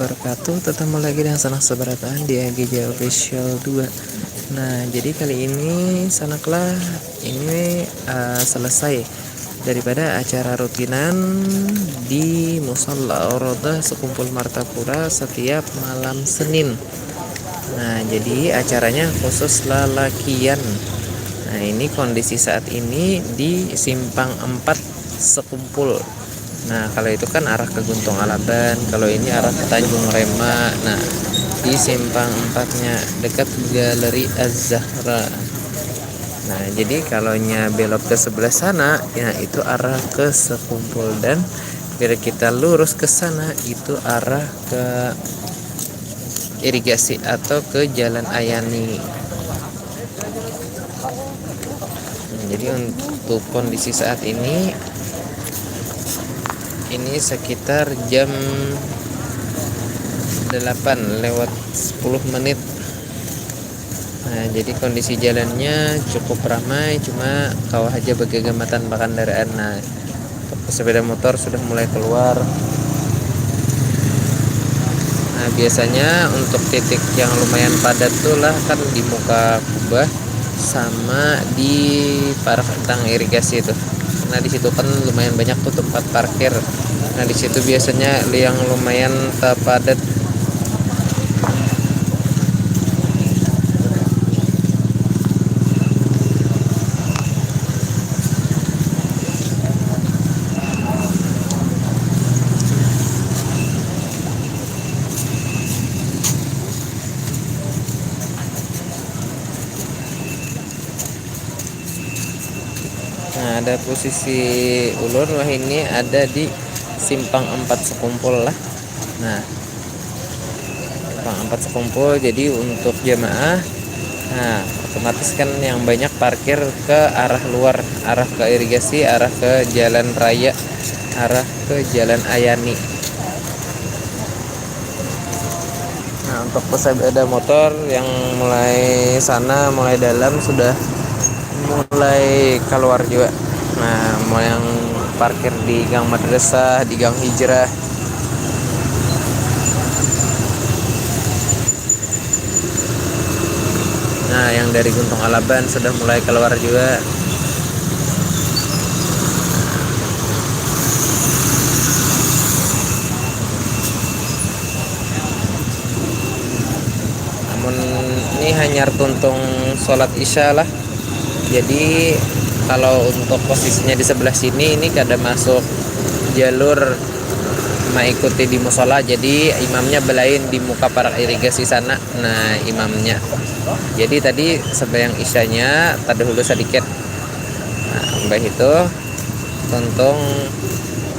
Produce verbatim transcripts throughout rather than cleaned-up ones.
wabarakatuh. Tetamu lagi dengan Sanak Sabarataan di A G J Official dua. Nah, jadi kali ini Sanaklah ini uh, selesai daripada acara rutinan di Musalla Rodah Sekumpul Martapura setiap malam Senin. Nah, jadi acaranya khusus lalakian. Nah, ini kondisi saat ini di Simpang empat Sekumpul. Nah, kalau itu kan arah ke Guntung Alaban, kalau ini arah ke Tanjung Rema. Nah, di simpang empatnya dekat Galeri Az-Zahra. Nah, jadi kalau nya belok ke sebelah sana, ya itu arah ke Sekumpul, dan bila kita lurus ke sana itu arah ke Irigasi atau ke Jalan Ayani. Nah, jadi untuk kondisi saat ini, ini sekitar jam delapan lewat sepuluh menit. Nah, jadi kondisi jalannya cukup ramai, cuma kawa haja bagagamatan bakandaraan. Nah, sepeda motor sudah mulai keluar. Nah, biasanya untuk titik yang lumayan padat tuh lah kan di muka kubah sama di parak tang irigasi itu. Nah, di situ kan lumayan banyak tuh tempat parkir. Nah, di situ biasanya yang lumayan terpadat. Nah, ada posisi ulun wahini ada di simpang empat Sekumpul lah. Nah, simpang empat Sekumpul, jadi untuk jamaah, nah, otomatis kan yang banyak parkir ke arah luar, arah ke irigasi, arah ke jalan raya, arah ke jalan Ayani. Nah, untuk pesepeda motor yang mulai sana, mulai dalam sudah mulai keluar juga. Nah, mau yang parkir di Gang Madrasah, di Gang Hijrah. Nah, yang dari Guntung Alaban sudah mulai keluar juga. Namun ini hanya tuntung sholat isya lah. Jadi kalau untuk posisinya di sebelah sini, ini kada masuk jalur mengikuti di musola, jadi imamnya belain di muka parak irigasi sana. Nah, imamnya. Jadi tadi sembahyang isyanya terdahulu sedikit. Nah, mbah itu tuntung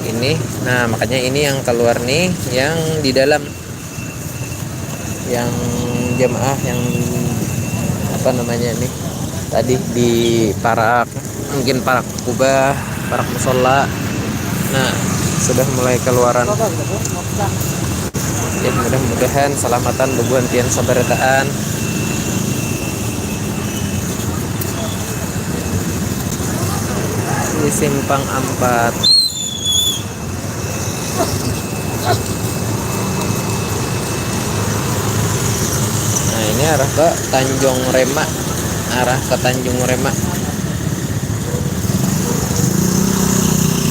ini. Nah, makanya ini yang keluar nih, yang di dalam, yang jamaah yang apa namanya nih, tadi di parak, mungkin parak kubah, parak musola. Nah, sudah mulai keluaran. Ya, mudah-mudahan salamatan bubuhan pian sabarataan di simpang empat. Nah, ini arah ke Tanjung Rema, arah ke Tanjung Rema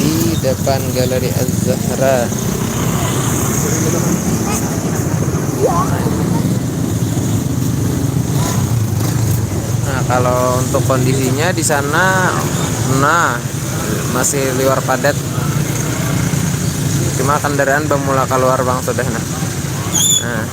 di depan Galeri Az-Zahra. Nah, kalau untuk kondisinya di sana, nah, masih liwar padat. Cuma kendaraan bamula keluar bang sudah, nah. Nah.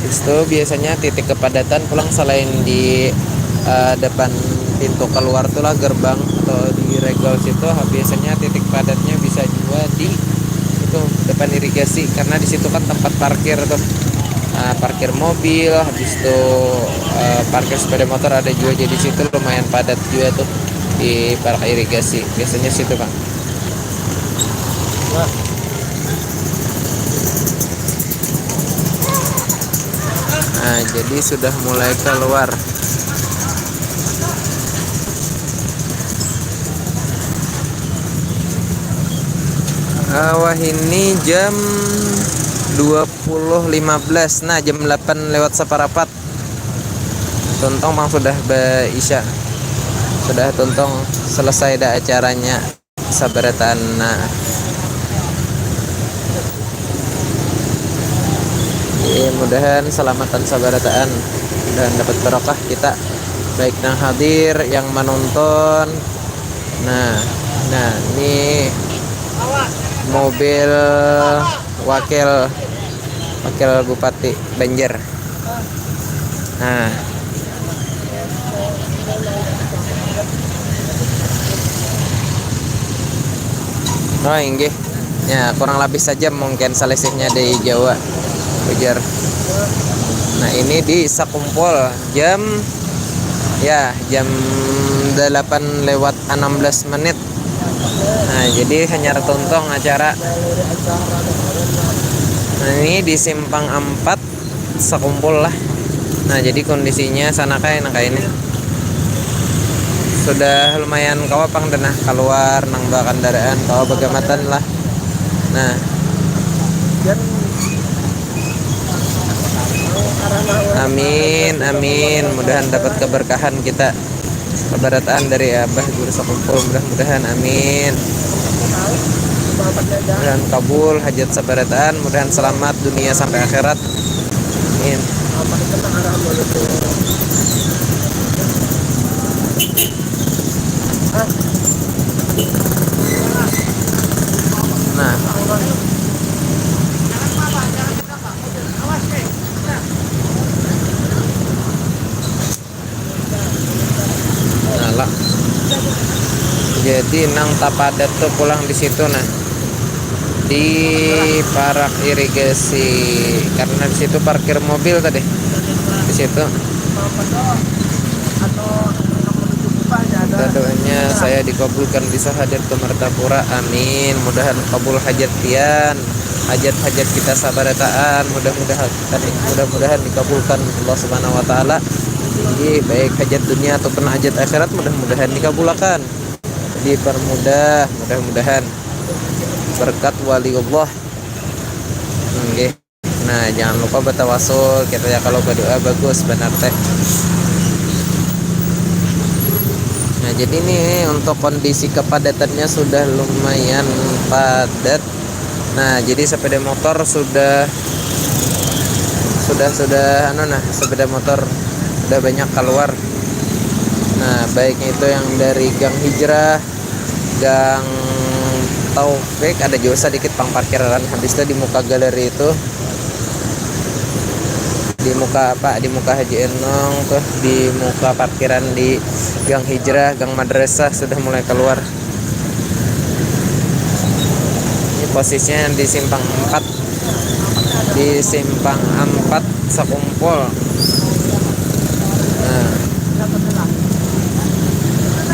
Habis itu biasanya titik kepadatan pulang selain di uh, depan pintu keluar tuh lah, gerbang atau di regol situ, biasanya titik padatnya bisa juga di itu depan irigasi, karena di situ kan tempat parkir tuh, uh, parkir mobil, habis itu uh, parkir sepeda motor ada juga, jadi situ lumayan padat juga tuh di parak irigasi, biasanya situ, Pak. Nah, jadi sudah mulai keluar. Wahini jam dua puluh lima belas, nah, jam delapan lewat saparapat. Tuntung pang sudah baisya, sudah tuntung selesai dah acaranya sabarataan, nah. Jadi, mudahan salamatan sabarataan, mudahan dapat barokah kita, baik nang hadir, yang manonton. Nah, nah, ni mobil wakil, wakil Bupati Banjar. Nah. Oh, inggih. Ya, kurang labih sajam mungkin salisihnya di Jawa, ujar. Nah, ini di sakumpul jam, ya, jam delapan lewat enam belas menit. Nah, jadi hanyar tuntung acara. Nah, ini di simpang ampat sakumpul lah. Nah, jadi kondisinya sana kayak, nah, kayak ini. Sudah lumayan kawa pang dah, nah, kaluar nang bakandaraan, kawa bagamatan lah. Nah. Amin, amin. Mudahan dapat keberkahan kita. Sabarataan dari Abah Guru sakumpul, mudah-mudahan, amin. Mudahan kabul hajat sabarataan, mudahan selamat dunia sampai akhirat. Amin. Nah. Nah, lah. Jadi nang tapadat tu pulang di situ, nah. Di parak irigasi, karena di situ parkir mobil tadi. Di situ. Minta doanya saya dikabulkan bisa hadir ke Martapura. Amin. Mudahan kabul hajat pian, hajat-hajat kita sabarataan. Mudah-mudahan, mudah-mudahan dikabulkan Allah Subhanahu wa Ta'ala. Jadi, baik hajat dunia ataupun hajat akhirat, mudah-mudahan dikabulakan, dipermudah, mudah-mudahan berkat waliullah. Nggih. Nah, jangan lupa batawasul, kita ya kalau berdoa bagus benar teh. Nah, jadi ini untuk kondisi kepadatannya sudah lumayan padat. Nah, jadi sepeda motor sudah, sudah, sudah, anu, nah, sepeda motor sudah banyak keluar. Nah, baiknya itu yang dari Gang Hijrah, Gang Taufik, ada juga sedikit pang parkiran habis tuh di muka galeri itu. Di muka apa? Di muka Haji Enong tuh, di muka parkiran di Gang Hijrah, Gang Madrasah sudah mulai keluar. Ini posisinya di simpang empat. Di simpang empat sakumpul. Nah.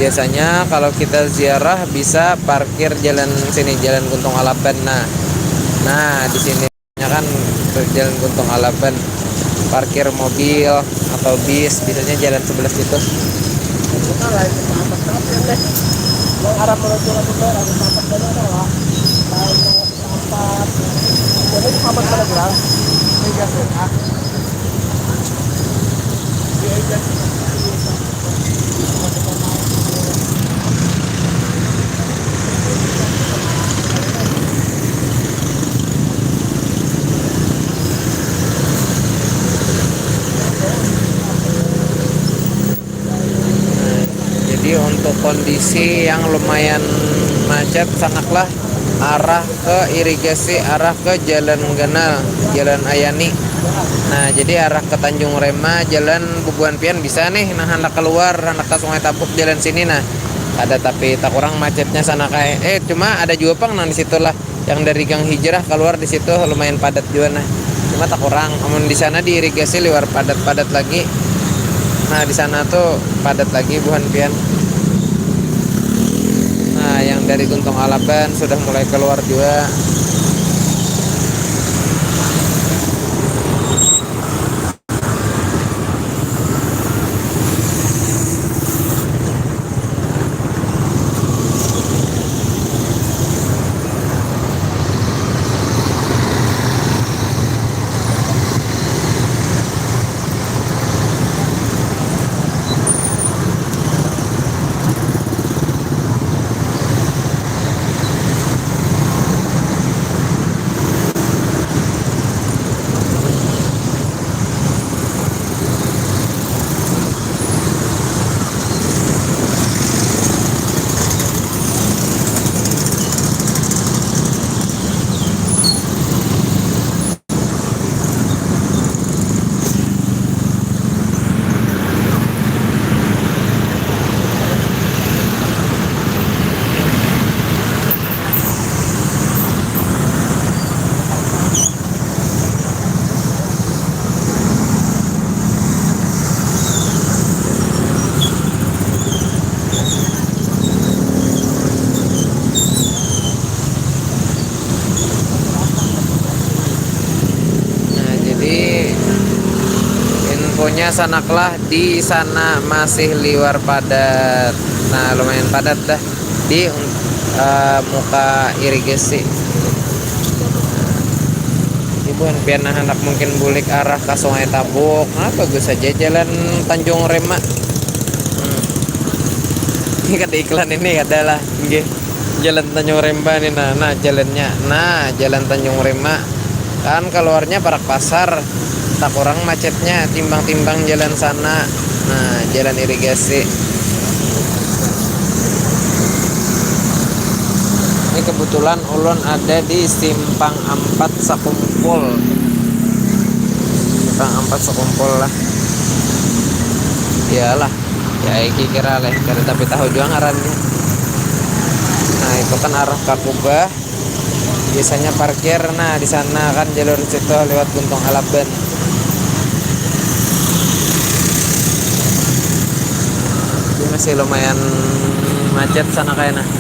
Biasanya kalau kita ziarah bisa parkir jalan sini, Jalan Guntung Alaban. Nah. Nah, di sini kan jalan Guntung Alaban. Parkir mobil atau bis biasanya jalan sebelah situ. Arah menuju Labuhan, ada empat banyak lah. Jadi, sahabat mana bilang? Tiga setengah. Jadi, untuk kondisi yang lumayan macet, sanaklah arah ke irigasi, arah ke Jalan Ganal, Jalan Ayani. Nah, jadi arah ke Tanjung Rema, jalan bubuhan pian bisa nih, nah, handak keluar, handak ke Sungai Tapuk, jalan sini, nah. Ada, tapi tak kurang macetnya sana kayak, eh, cuma ada juga pang nang di situlah. Yang dari Gang Hijrah keluar di situ lumayan padat juga, nah. Cuma tak kurang, amun di sana diirigasi liwar padat-padat lagi. Nah, di sana tuh padat lagi buhan pian. Nah, yang dari Guntung Alaban sudah mulai keluar juga. Sanaklah di sana masih liwar padat. Nah, lumayan padat dah di, eh, muka irigasi. Ibu pian nah, anak mungkin bulik arah ke Sungai Tabuk. Nah, bagus saja jalan Tanjung Rema. Hmm. Ini kada iklan ini adalah, nggih. Jalan Tanjung Rema nih, nah, nah, jalannya. Nah, jalan Tanjung Rema. Kan keluarnya parak pasar. Tak kurang macetnya, timbang-timbang jalan sana. Nah, jalan irigasi. Ini kebetulan ulun ada di simpang ampat Sakumpul. Simpang ampat Sakumpul lah. Iyalah. Ya, iki kira leh, kada tapi tahu juga ngarannya. Nah, itu kan arah Kakubah. Biasanya parkir, nah, di sana kan jalur situ lewat Guntung Alaban. Ini masih lumayan macet sana kayaknya. Nah.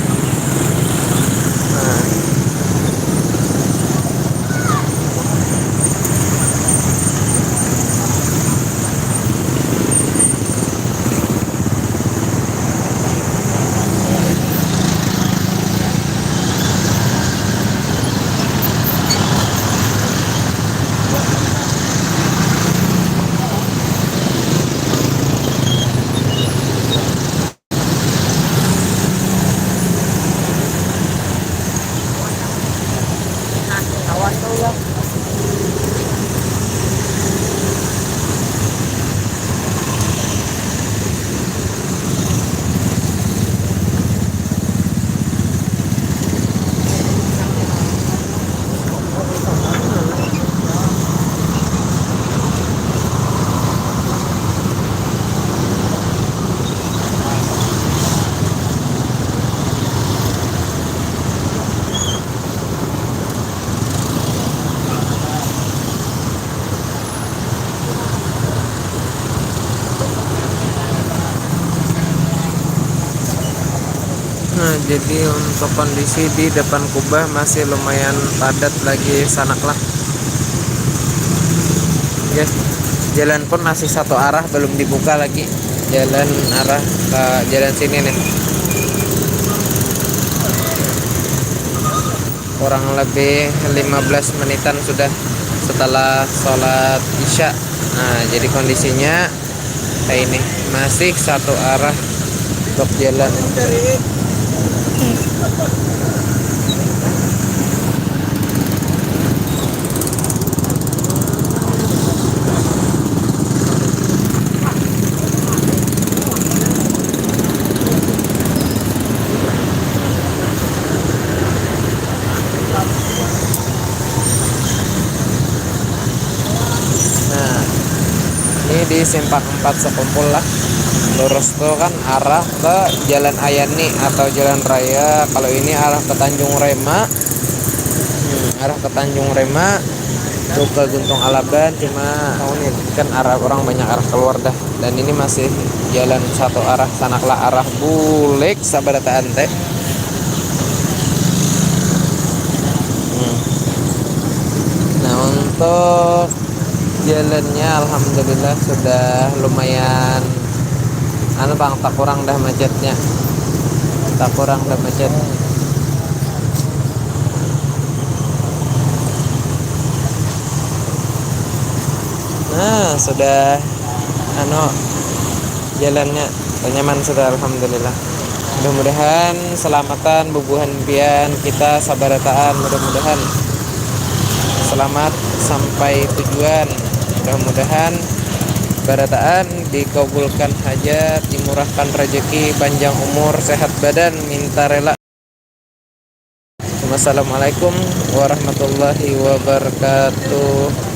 Nah, jadi untuk kondisi di depan kubah masih lumayan padat lagi sanak lah. Oke, jalan pun masih satu arah, belum dibuka lagi. Jalan arah ke jalan sini nih. Kurang lebih lima belas menitan sudah setelah sholat isya. Nah, jadi kondisinya kayak ini, masih satu arah untuk jalan. Nah, ini di simpang empat Sekumpul lah. Lurus tuh kan arah ke Jalan Ayani atau jalan raya. Kalau ini arah ke Tanjung Rema. Hmm, arah ke Tanjung Rema, tuh ke Guntung Alaban, cuma tahu nih kan arah orang banyak arah keluar dah. Dan ini masih jalan satu arah, sanaklah arah bulik sabarataan teh. Hmm. Nah, untuk jalannya alhamdulillah sudah lumayan anu pang, tak kurang dah macetnya. Tak kurang dah macet. Nah, sudah anu jalannya nyaman sudah alhamdulillah. Mudah-mudahan selamatan bubuhan pian kita sabarataan, mudah-mudahan selamat sampai tujuan. Mudah-mudahan barataan dikabulkan hajat, dimurahkan rezeki, panjang umur, sehat badan, minta rela. Wassalamualaikum warahmatullahi wabarakatuh.